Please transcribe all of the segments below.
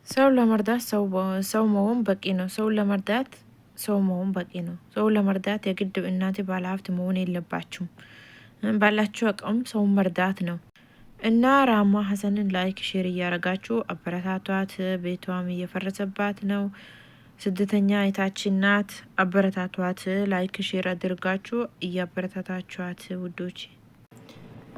ሰው ለመርዳት ሰው መሆን በቂ ነው። ሰው ለመርዳት ሰው መሆን በቂ ነው። ሰው ለመርዳት የግድ እናንተ ባለሀብት መሆን የለባችሁም። ባላችሁ አቅም ሰውን መርዳት ነው። እና ራማ ሀሰንን like share እያረጋችሁ አበረታቷት። ቤቷም እየፈረሰባት ነው። ስደተኛ እህታችን ናት። አበረታቷት። Like share አድርጋችሁ እያበረታታችኋት ውዶች።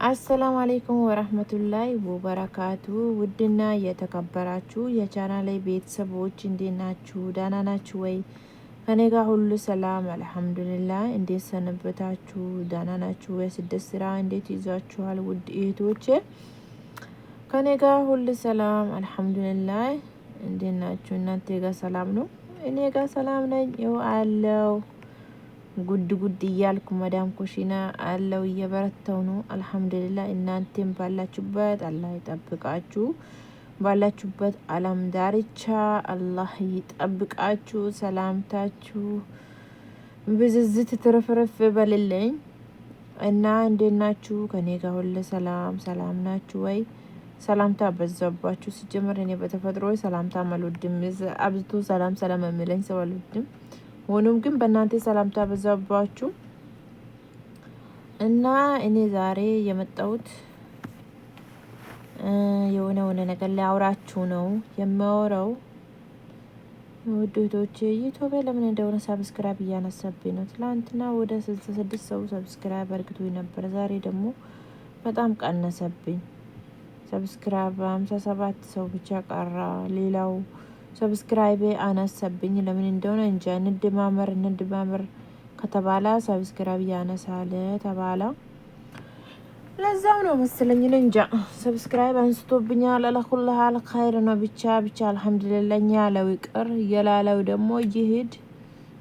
السلام عليكم ورحمة الله وبركاته። ውድና የተከበራችሁ የቻናሌ ቤተሰቦች እንዴት ናችሁ? ደህና ናችሁ ወይ? ከኔ ጋር ሁሉ ሰላም الحمد لله። እንዴት ሰነበታችሁ? ደህና ናችሁ ወይ? ስደት ስራ እንዴት ይዟችኋል? ውድ እህቶቼ ከኔ ጋር ሁሉ ሰላም الحمد لله። እንዴት ናችሁ? እናንተ ጋር ሰላም ነው? እኔ ጋር ሰላም ነኝ። ይኸው አለው ጉድ ጉድ እያልኩ መዳም ኩሽና አለው እየበረተው ነው። الحمد لله። እናንተም ባላችሁበት አላህ ይጠብቃችሁ። ባላችሁበት አለም ዳርቻ አላህ ይጠብቃችሁ። ሰላምታችሁ ብዝዝት ትርፍርፍ በልልኝ እና እንዴት ናችሁ? ከኔ ጋር ሁሉ ሰላም ሰላም ናችሁ ወይ? ሰላምታ በዛባችሁ። ሲጀምር እኔ በተፈጥሮ ሰላምታ አልወድም። አብዝቶ ሰላም ሰላም የሚለኝ ሰው አልወድም። ሆኖም ግን በእናንተ ሰላምታ በዛባችሁ እና እኔ ዛሬ የመጣሁት የሆነ ሆነ ነገር ሊያወራችሁ ነው የማወራው። ውድ እህቶቼ ዩቲዩብ ለምን እንደሆነ subscribe እያነሳብኝ ነው። ትላንትና ወደ 66 ሰው subscribe አርግቶ ነበር። ዛሬ ደግሞ በጣም ቀነሰብኝ። Subscribe 57 ሰው ብቻ ቀራ። ሌላው subscribe አነሰብኝ። ለምን እንደሆነ እንጃ። እንደማመር እንደማመር ከተባለ subscribe ያነሳል ተባለ። ለዛም ነው መሰለኝ እንጃ subscribe አንስቶብኛል። على كل حال خير ነው ብቻ ብቻ الحمد لله። ያለው ይቅር የላለው ደግሞ ይሂድ፣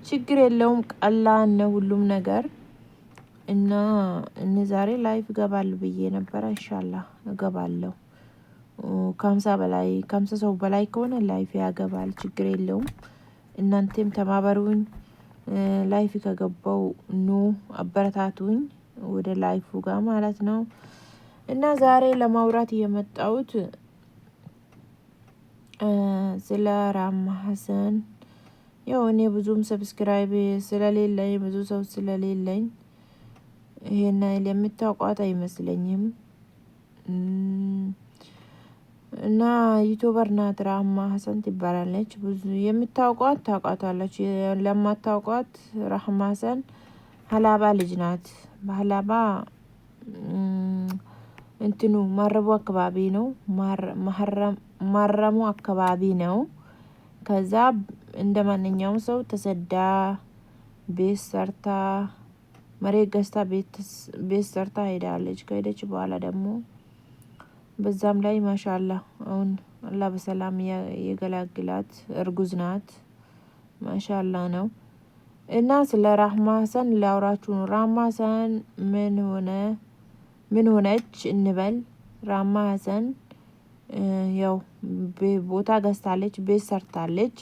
ችግር የለውም። ቀላል ነው ሁሉም ነገር እና እኔ ዛሬ live እገባለሁ ብዬ ነበረ። إن شاء الله እገባለሁ። ከ50 በላይ ከ50 ሰው በላይ ከሆነ live ያገባል፣ ችግር የለውም። እናንተም ተባበሩኝ። Live ከገባው ኑ አበረታቱኝ ወደ live ኡ ጋር ማለት ነው። እና ዛሬ ለማውራት የመጣሁት ስለ ራማ ሀሰን፣ ያው እኔ ብዙም subscribe ስለሌለኝ ብዙ ሰው ስለሌለኝ ይሄን ያህል የምታውቋት አይመስለኝም። እና YouTuber ናት፣ ራማ ሀሰን ትባላለች። ብዙ የምታውቋት ታውቋታለች። ለማታውቋት ራህማ ሀሰን ሀላባ ልጅ ናት። በሀላባ እንትኑ ማረቡ አካባቢ ነው፣ ማረሙ አካባቢ ነው። ከዛ እንደ ማንኛውም ሰው ተሰዳ ቤት ሰርታ መሬት ገዝታ ቤት ሰርታ ሄዳለች። ከሄደች በኋላ ደግሞ በዛም ላይ ما شاء الله አሁን አላህ በሰላም የገላግላት፣ እርጉዝ ናት። ما شاء الله ነው። እና ስለ ራህማ ሀሰን ላውራችሁ ነው። ራህማ ሀሰን ምን ሆነ ምን ሆነች እንበል። ራህማ ሀሰን ያው ቦታ ገዝታለች፣ ቤት ሰርታለች።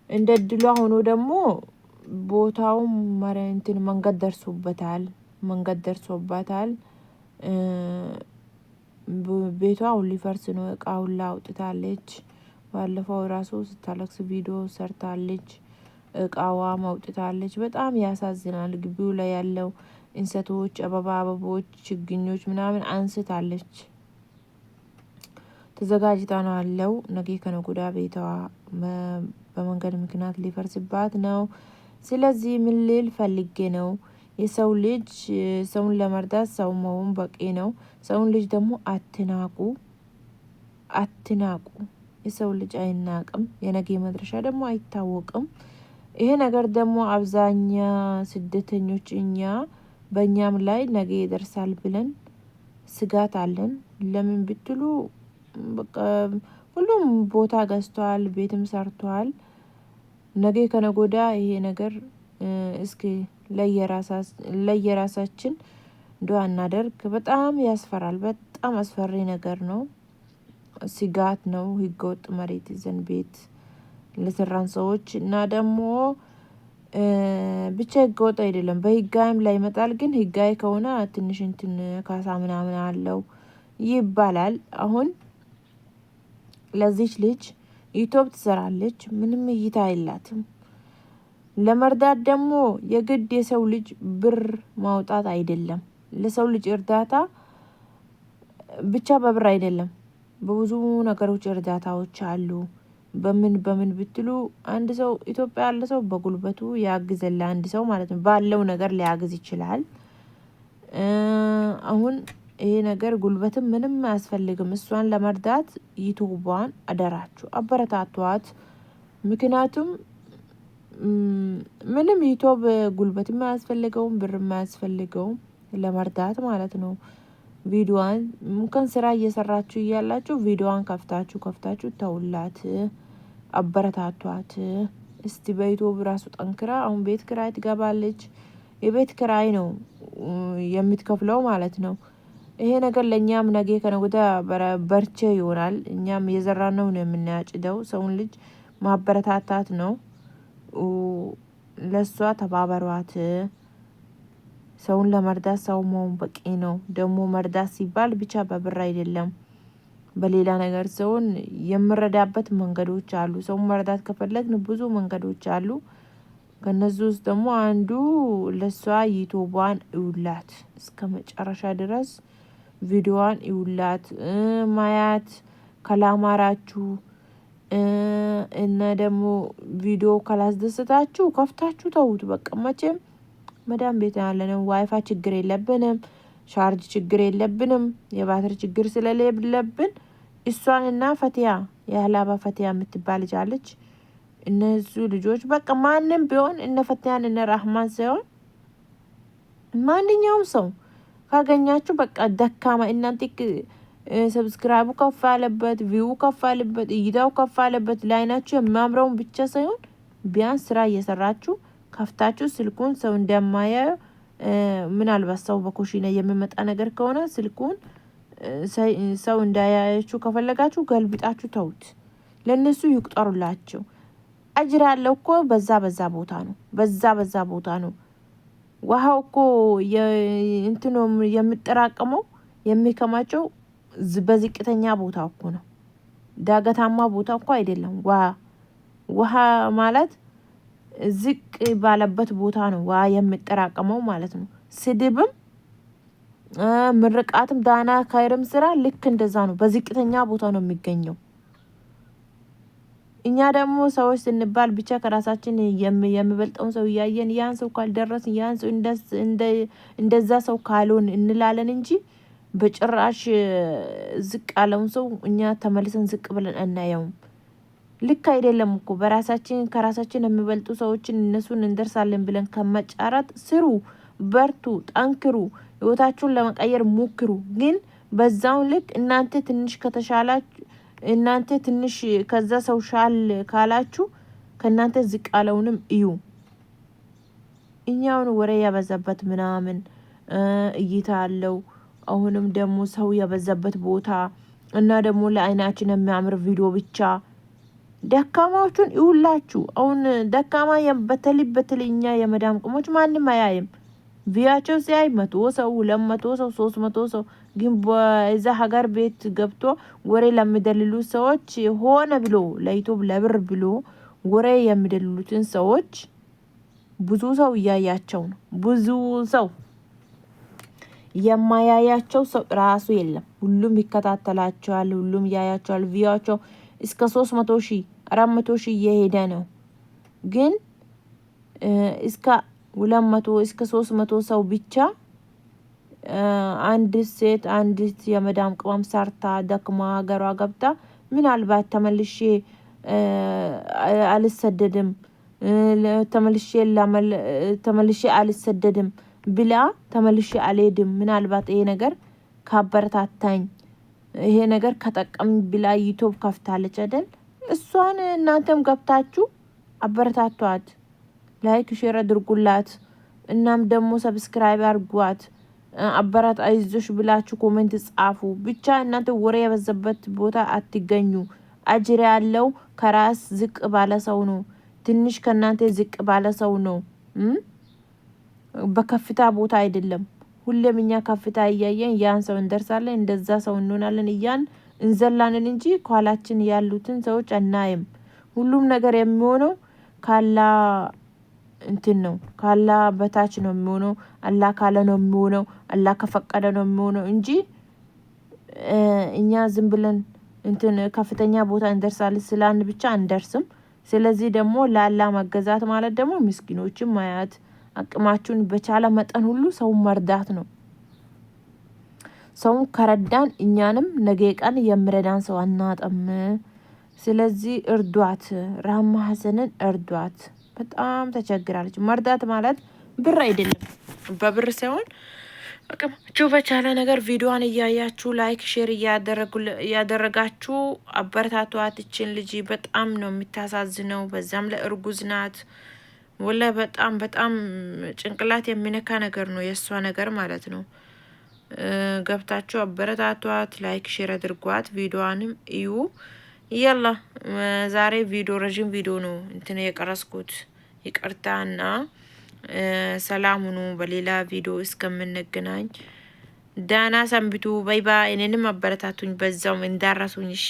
እንደ እድሏ ሆኖ ደግሞ ቦታው እንትን መንገድ ደርሶበታል፣ መንገድ ደርሶበታል። ቤቷ አሁን ሊፈርስ ነው። እቃ ሁላ አውጥታለች። ባለፈው ራሱ ስታለቅስ ቪዲዮ ሰርታለች። እቃዋ አውጥታለች። በጣም ያሳዝናል። ግቢው ላይ ያለው እንሰቶች፣ አበባ አበቦች፣ ችግኞች ምናምን አንስታለች። ተዘጋጅታ ነው አለው። ነገ ከነገ ወዲያ ቤቷ በመንገድ ምክንያት ሊፈርስባት ነው። ስለዚህ ምን ልል ፈልጌ ነው፣ የሰው ልጅ ሰውን ለመርዳት ሰው መሆን በቂ ነው። ሰውን ልጅ ደግሞ አትናቁ፣ አትናቁ። የሰው ልጅ አይናቅም። የነገ መድረሻ ደግሞ አይታወቅም። ይሄ ነገር ደግሞ አብዛኛ ስደተኞች እኛ በእኛም ላይ ነገ ይደርሳል ብለን ስጋት አለን። ለምን ብትሉ በቃ ሁሉም ቦታ ገዝቷል፣ ቤትም ሰርቷል። ነገ ከነገ ወዲያ ይሄ ነገር እስኪ ለየራሳችን ዱአ እናደርግ። በጣም ያስፈራል። በጣም አስፈሪ ነገር ነው። ስጋት ነው። ህገወጥ መሬት ይዘን ቤት ለሰራን ሰዎች እና ደግሞ ብቻ ህገወጥ አይደለም በህጋዊም ላይ ይመጣል። ግን ህጋዊ ከሆነ ትንሽ እንትን ካሳ ምናምን አለው ይባላል። አሁን ለዚች ልጅ ዩቲዩብ ትሰራለች፣ ምንም እይታ የላትም። ለመርዳት ደግሞ የግድ የሰው ልጅ ብር ማውጣት አይደለም። ለሰው ልጅ እርዳታ ብቻ በብር አይደለም፣ በብዙ ነገሮች እርዳታዎች አሉ። በምን በምን ብትሉ አንድ ሰው ኢትዮጵያ ያለ ሰው በጉልበቱ ያግዘላ አንድ ሰው ማለት ነው፣ ባለው ነገር ሊያግዝ ይችላል። አሁን ይሄ ነገር ጉልበትም ምንም አያስፈልግም። እሷን ለመርዳት ዩቱቧን አደራችሁ አበረታቷት። ምክንያቱም ምንም ዩቱብ ጉልበትም አያስፈልገውም ብርም አያስፈልገውም ለመርዳት ማለት ነው። ቪዲዮዋን እንኳን ስራ እየሰራችሁ እያላችሁ ቪዲዮዋን ከፍታችሁ ከፍታችሁ ተውላት፣ አበረታቷት። እስቲ በዩቱብ ራሱ ጠንክራ አሁን ቤት ክራይ ትገባለች። የቤት ክራይ ነው የምትከፍለው ማለት ነው። ይሄ ነገር ለእኛም ነገ ከነገ ወዲያ በርቼ ይሆናል። እኛም የዘራነው ነው የምናጭደው። ሰውን ልጅ ማበረታታት ነው። ለእሷ ተባበሯት። ሰውን ለመርዳት ሰው መሆን በቂ ነው። ደግሞ መርዳት ሲባል ብቻ በብር አይደለም፣ በሌላ ነገር ሰውን የምረዳበት መንገዶች አሉ። ሰውን መርዳት ከፈለግን ብዙ መንገዶች አሉ። ከነዚህ ውስጥ ደግሞ አንዱ ለሷ ዩቱቧን እዩላት እስከ መጨረሻ ድረስ ቪዲዮዋን እዩላት። ማያት ካላማራችሁ እና ደግሞ ቪዲዮ ካላስደሰታችሁ ከፍታችሁ ተዉት። በቃ መቼም መዳም ቤት ያለነው ዋይፋ ችግር የለብንም፣ ቻርጅ ችግር የለብንም፣ የባትሪ ችግር ስለሌለብን እሷንና ፈቲያ የህላባ ፈቲያ የምትባል ልጅ አለች። እነሱ ልጆች በቃ ማንም ቢሆን እነ ፈቲያን እነ ራህማን ሳይሆን ማንኛውም ሰው ካገኛችሁ በቃ ደካማ እናንተ subscribe ኡ ከፍ አለበት፣ view ከፍ አለበት፣ እይታው ከፍ አለበት። ላይናችሁ የሚያምረውን ብቻ ሳይሆን ቢያንስ ስራ እየሰራችሁ ከፍታችሁ ስልኩን ሰው እንደማያየው ምናልባት ሰው በኩሽና የሚመጣ ነገር ከሆነ ስልኩን ሰው እንዳያያችሁ ከፈለጋችሁ ገልብጣችሁ ተውት። ለእነሱ ይቁጠሩላቸው። አጅር ያለው እኮ በዛ በዛ ቦታ ነው። በዛ በዛ ቦታ ነው። ውሃው እኮ እንትኑ የሚጠራቀመው የሚከማቸው በዝቅተኛ ቦታ እኮ ነው። ዳገታማ ቦታ እኮ አይደለም። ውሃ ማለት ዝቅ ባለበት ቦታ ነው ውሃ የሚጠራቀመው ማለት ነው። ስድብም ምርቃትም ዳና ካይርም ስራ ልክ እንደዛ ነው። በዝቅተኛ ቦታ ነው የሚገኘው። እኛ ደግሞ ሰዎች ስንባል ብቻ ከራሳችን የሚበልጠውን ሰው እያየን ያን ሰው ካልደረስን ያን ሰው እንደዛ ሰው ካልሆን እንላለን እንጂ በጭራሽ ዝቅ ያለውን ሰው እኛ ተመልሰን ዝቅ ብለን አናየውም። ልክ አይደለም እኮ በራሳችን ከራሳችን የሚበልጡ ሰዎችን እነሱን እንደርሳለን ብለን ከመጫራት ስሩ፣ በርቱ፣ ጠንክሩ፣ ህይወታችሁን ለመቀየር ሞክሩ። ግን በዛው ልክ እናንተ ትንሽ ከተሻላችሁ እናንተ ትንሽ ከዛ ሰው ሻል ካላችሁ ከእናንተ ዝቅ ያለውንም እዩ። እኛውን ወሬ ያበዛበት ምናምን እይታ አለው። አሁንም ደግሞ ሰው የበዛበት ቦታ እና ደግሞ ለአይናችን የሚያምር ቪዲዮ ብቻ ደካማዎቹን ይውላችሁ። አሁን ደካማ በተለይ በተለይ እኛ የመዳም ቅሞች ማንም አያይም። ቪያቸው ሲያይ 100 ሰው 200 ሰው 300 ሰው ግን በዛ ሀገር ቤት ገብቶ ወሬ ለሚደልሉ ሰዎች ሆነ ብሎ ለዩቱብ ለብር ብሎ ወሬ የሚደልሉትን ሰዎች ብዙ ሰው እያያቸው ነው። ብዙ ሰው የማያያቸው ሰው ራሱ የለም። ሁሉም ይከታተላቸዋል። ሁሉም ያያቸዋል። ቪያቸው እስከ 300,000 400,000 እየሄደ ነው። ግን እስከ 200 እስከ 300 ሰው ብቻ አንድ ሴት አንዲት የመዳም ቅመም ሰርታ ደክማ ሀገሯ ገብታ ምናልባት ተመልሼ አልሰደድም ተመልሼ አልሰደድም ብላ ተመልሼ አልሄድም፣ ምናልባት ይሄ ነገር ካበረታታኝ ይሄ ነገር ከጠቀም ብላ ዩቱብ ከፍታለች አይደል? እሷን እናንተም ገብታችሁ አበረታቷት፣ like share አድርጉላት፣ እናም ደግሞ subscribe አድርጓት። አበራት አይዞሽ ብላችሁ comment ጻፉ። ብቻ እናንተ ወሬ የበዛበት ቦታ አትገኙ። አጅር ያለው ከራስ ዝቅ ባለ ሰው ነው። ትንሽ ከእናንተ ዝቅ ባለ ሰው ነው። በከፍታ ቦታ አይደለም። ሁሌም እኛ ከፍታ እያየን ያን ሰው እንደርሳለን፣ እንደዛ ሰው እንሆናለን እያን እንዘላንን እንጂ ከኋላችን ያሉትን ሰዎች አናይም። ሁሉም ነገር የሚሆነው ካላ እንትን ነው፣ ካላ በታች ነው የሚሆነው። አላህ ካለ ነው የሚሆነው። አላህ ከፈቀደ ነው የሚሆነው እንጂ እኛ ዝም ብለን እንትን ከፍተኛ ቦታ እንደርሳለን ስላን ብቻ አንደርስም። ስለዚህ ደግሞ ለአላህ መገዛት ማለት ደግሞ ምስኪኖችን ማየት፣ አቅማችሁን በቻለ መጠን ሁሉ ሰውን መርዳት ነው። ሰውን ከረዳን እኛንም ነገ ቀን የምረዳን ሰው አናጠም። ስለዚህ እርዷት፣ ራማ ሀሰንን እርዷት። በጣም ተቸግራለች። መርዳት ማለት ብር አይደለም፣ በብር ሳይሆን አቅማችሁ በቻለ ነገር ቪዲዮዋን እያያችሁ like፣ share እያደረጋችሁ አበረታቷት። ይችን ልጅ በጣም ነው የምታሳዝነው። በዛም ላይ እርጉዝ ናት። ወላሂ በጣም በጣም ጭንቅላት የሚነካ ነገር ነው የእሷ ነገር ማለት ነው። ገብታችሁ አበረታቷት፣ like share አድርጓት፣ ቪዲዮዋንም እዩ። يلا ዛሬ ቪዲዮ ረዥም ቪዲዮ ነው እንትን የቀረስኩት ይቅርታና ሰላም ሁኑ። በሌላ ቪዲዮ እስከምንገናኝ ዳና ሰንብቱ። bye bye። እኔንም አበረታቱኝ በዛውም እንዳረሱኝ። እሺ።